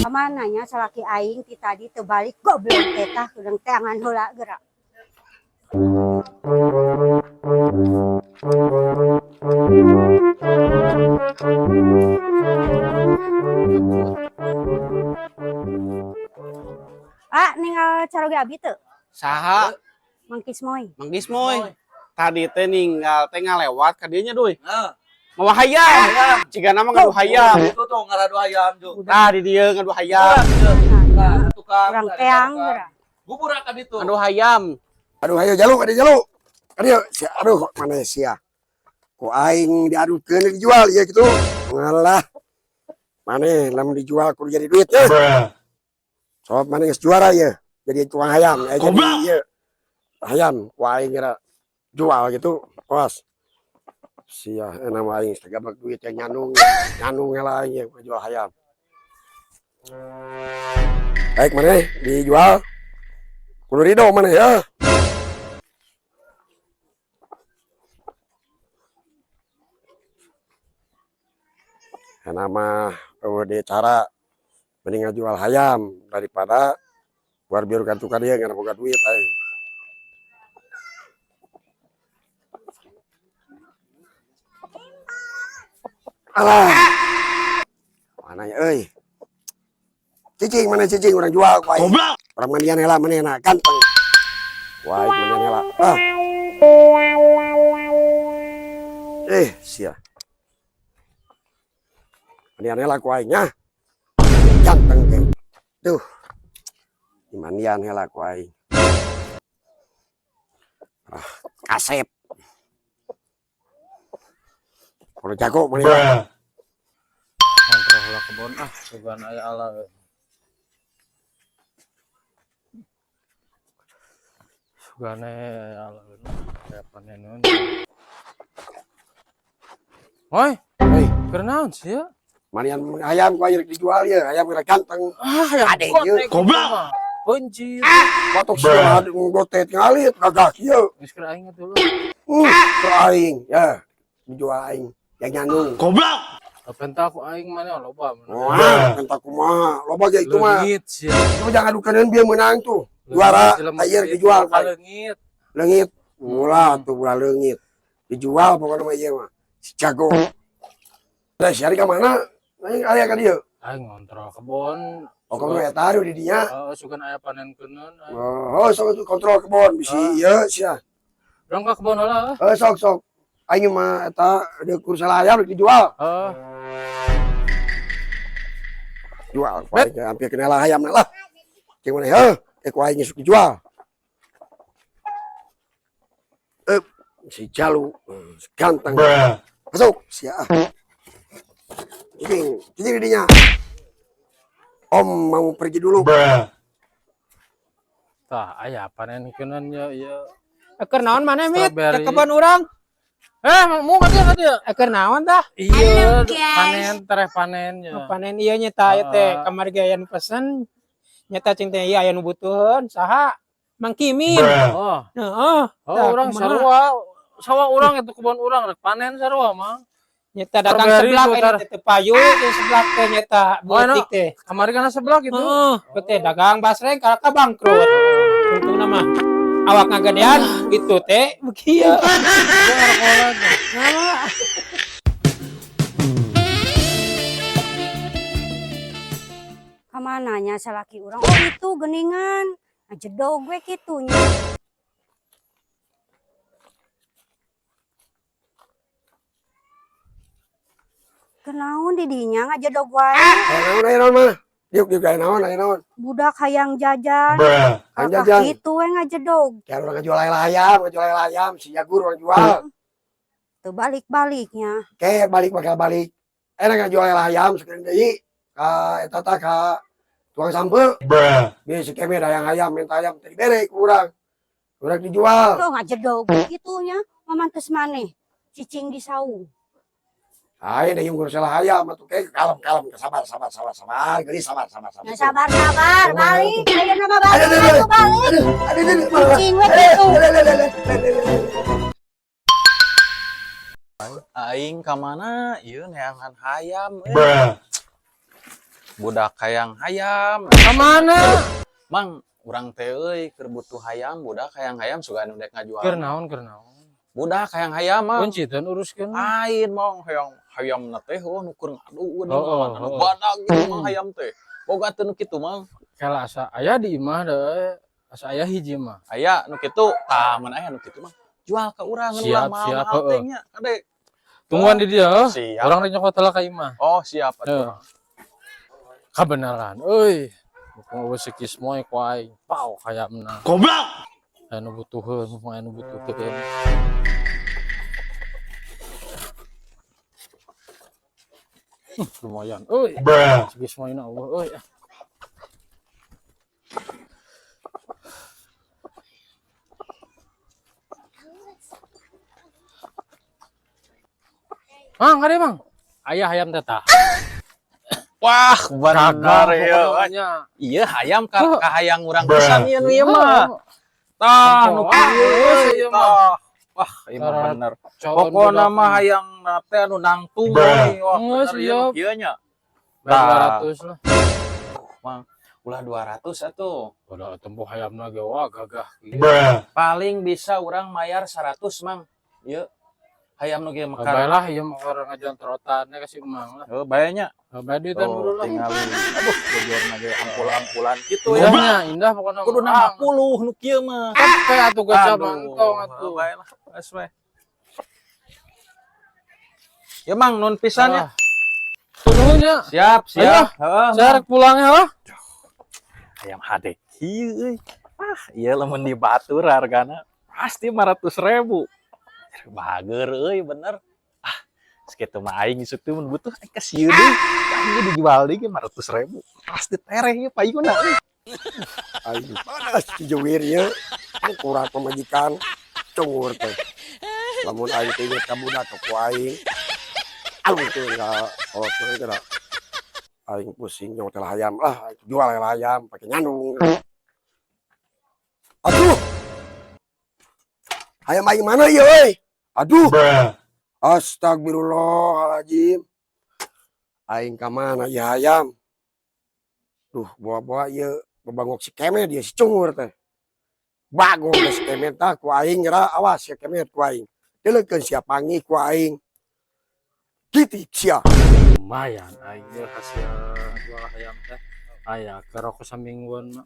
Kamana nya salaki aing ti tadi teu balik, goblok teh tah urang teangan heula geura. Ah, ningal caroge abi teu? Saha? Mang Kismoy. Mang Kismoy. Tadi teh ninggal teh ngalewat ka dieu nya, Duy. Heeh. Mawa hayam. Cigana mah ngadu hayam. Itu tuh ngaradu hayam tuh. Tah di dieu ngadu hayam. Nah, tukang. Urang teang geura. Buburak ka ditu. Ngadu hayam. Aduh, ayo jaluk, ada jaluk. Aduh, si, aduh, mana sia. Ku aing diadukeun dijual ya gitu. Ngalah. Mana lamun dijual kudu jadi duit ya. Sob mana geus juara ya. Jadi tukang hayam, jadi ieu. Hayam ku aing kira jual gitu. Kos. Sia enak mah aing segabak duit yang nyandung, nyandung lah aing ya jual hayam. Baik mana dijual. Kudu ridho mana ya. Karena mah eueuh deui cara mending ngajual hayam daripada buar biar kantu ka dieu ngan boga duit aing. Alah. Mana ya euy? Cicing mana cicing urang jual ku aing. Urang mandian heula manehna ganteng. Ku aing mandian heula. Ah. Eh, sia. Mandian heula ku aing nya. Ganteng teh. Tuh. Mandian heula ku aing. Ah, kasep. Kudu jago manehna. Kontrol heula kebon ah, sugan aya ala. Sugane aya ala aya panen. Oi, Hei, keur naon sih ya? Mandian hayam ku aing rek dijual ye, hayam geura ganteng. Ah, hayam Ade ieu. Goblok. Kunci. Batok sia gote tingali gagah kieu. Geus keur aing atuh. Ku aing ya dijual aing yang nyandung. Penta aku aing mana loba. Wah, entah kumaha. Loba ge itu mah. Leungit sia. Itu jangan adukeun bieu meunang tuh. Juara air dijual ku aing. Leungit. Leungit. Ulah tuh ulah leungit. Dijual pokoknya mah ieu mah. Si jago. Lah si ari ka mana? Aing aya ka dieu. Aing ngontrol kebon. Oh, kamu eta di dinya. Heeh, sugan aya panen keuneun. Oh, sok tuh kontrol kebon bisi ieu sia. Urang ka kebon heula. Eh, sok sok. Aing mah eta deuk kursa ayam rek dijual. Heeh. Jual. Ku aing hampir kena lah ayam lah. Cing mana heuh, ku aing geus dijual. Eh, si Jalu, si ganteng. Masuk, sia. Cicing, cicing di dinya. Om mau pergi dulu. Tah, aya panen keuneun ya ieu. Keur naon maneh mit? Strawberry. Ke kebon urang. Eh, mau ka dieu ka dieu? Keur naon tah? Iya, panen tereh panennya. Oh, panen ieu nya tah ieu teh Heeh. kamari ge aya nu pesen. Nyata cing teh ieu aya nu butuheun saha? Mang Kimin. Oh, Heeh. oh Tah, urang kumaha? sarua. Sawah urang itu kebon urang rek panen sarua mah. Nyata dagang Strawberry seblak tuh, ini tar. teh teu payu teh seblak teh nyata Oh, enak. butik teh. Kamari kana seblak itu. Heeh, teh dagang basreng kalaka bangkrut. Untungna mah awak ngagedean gitu teh begieu. Dia ngarokok lagi. Nah, Kamana nya salaki urang? Oh itu geningan. Ngajedog we kitu nya. Kenaon di dinya ngajedog wae. Aya naon aya naon mah? Diuk diuk aya naon aya naon. Budak hayang jajan. Hayang Kakak jajan. kitu we ngajedog. Ya urang ngajual ayam, ngajual ayam, si Jagur urang jual. Teu balik-baliknya. Ke balik bakal balik. Enak ngajual ayam sekian deui ka eta tah ka tukang sampeu. Bieu si Kemet hayang ayam minta ayam teu dibere ku urang. Urang dijual. Tuh ngajedog kitu nya. Mamantes maneh. Cicing di saung. Ayo deh ngurus salah ayam atuh ke kalem kalem sabar sabar sabar sabar geulis sabar sabar sabar. Ya sabar sabar balik. Ayeuna mah balik Aduh, aduh, aduh. atuh balik. Aduh, aduh, aduh, aduh. Cicing we kitu. Aduh, aduh, aduh, aduh, aduh, aduh. Aing ka mana ieu neangan hayam euy. Budak hayang hayam. Ka mana? Mang, urang teh euy keur butuh hayam, budak hayang hayam sugan dek ngajual. Keur naon, keur naon? Budak hayang hayam mah. Kunci teh uruskeun. Lain mang hayang hayamna teh oh nu keur ngadu geuning Oh, anu oh. badag gitu mang hayam teh. Boga teu nu kitu mang. Kala asa aya di imah da, asa aya hiji mah. Aya nu kitu, tah mun aya nu kitu mah jual ka urang Siap, ulah mahal siap, mahal heeh. teh nya kade. Tungguan di dia. Siap. Urang rek nyokot heula ka imah. Oh, siap atuh. Heuh. Kabeneran euy. Mumpung euweuh si Kismoy ku aing. Pau hayamna. Goblok. Aya nu butuheun, mumpung aya nu butuheun. Lumayan euy. Si Kismoy na euweuh euy. Mang, kade Mang. Aya hayam teh tah. Wah, bener ya. Pokoknya. Iya hayam ka, Heuh. ka hayang urang pisan ieu nu ieu mah. Tah nu Wah, kieu euy, ieu mah. tah. Wah, ieu mah Tara- bener. Cowok Pokona mah hayang na teh anu nangtung euy. Wah, Geus, bener ieu nu siap. kieu nya. Tah. 200 lah. Mang, ulah 200 atuh. Udah tempuh hayamna ge wah gagah. Paling bisa urang mayar 100, Mang. Ieu hayam nu kieu mekar. Bae lah ieu mah orang ngajuan terotan ka si Mang lah. Heuh, bae nya. Bae duitan Tuh, buru lah. tingali. Aduh, bojorna ge ampul-ampulan kitu ya. Indahnya, indah pokoknya. Kudu 60 nu kieu mah. Kayak atuh gocap Aduh, mantong atuh. bae lah. Geus we. Ya Mang, nun pisan ya. Nuhun ya. Siap, siap. Heeh. Saya rek pulangnya lah. Hayam hade kieu euy. Ah, ieu lamun di batur hargana pasti 500.000. Bager euy bener. Ah, sakitu mah aing isuk teh mun butuh aing ka sieun deui. Aing dijual deui ge 500.000. Pasti tereh ieu payuna euy. Aing panas dijewir ieu. Kurang pamajikan cungur teh. Lamun aing teh inget ka budak ku aing. Alung teh ka kolot mah teh da. Aing pusing nyong teh hayam lah, jual hayam pake nyandung. Aduh. Hayam aing mana ieu euy? Aduh. Astagfirullahaladzim. Aing ka mana ieu hayam? Duh, bawa-bawa ieu bebangok si Kemet dia si cungur teh. Bagong teh si Kemet tah ku aing geura awas si Kemet ku aing. Deleukeun sia panggih ku aing. Kitik sia. Lumayan aing ge hasil jual hayam teh. Aya keur aku samingguan mah.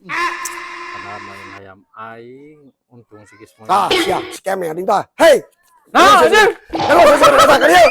Padahal main hayam aing untung si Kismoy. Tah sia si Kemet tah. Hei. Nah, anjir. Halo, saya kata ka dieu.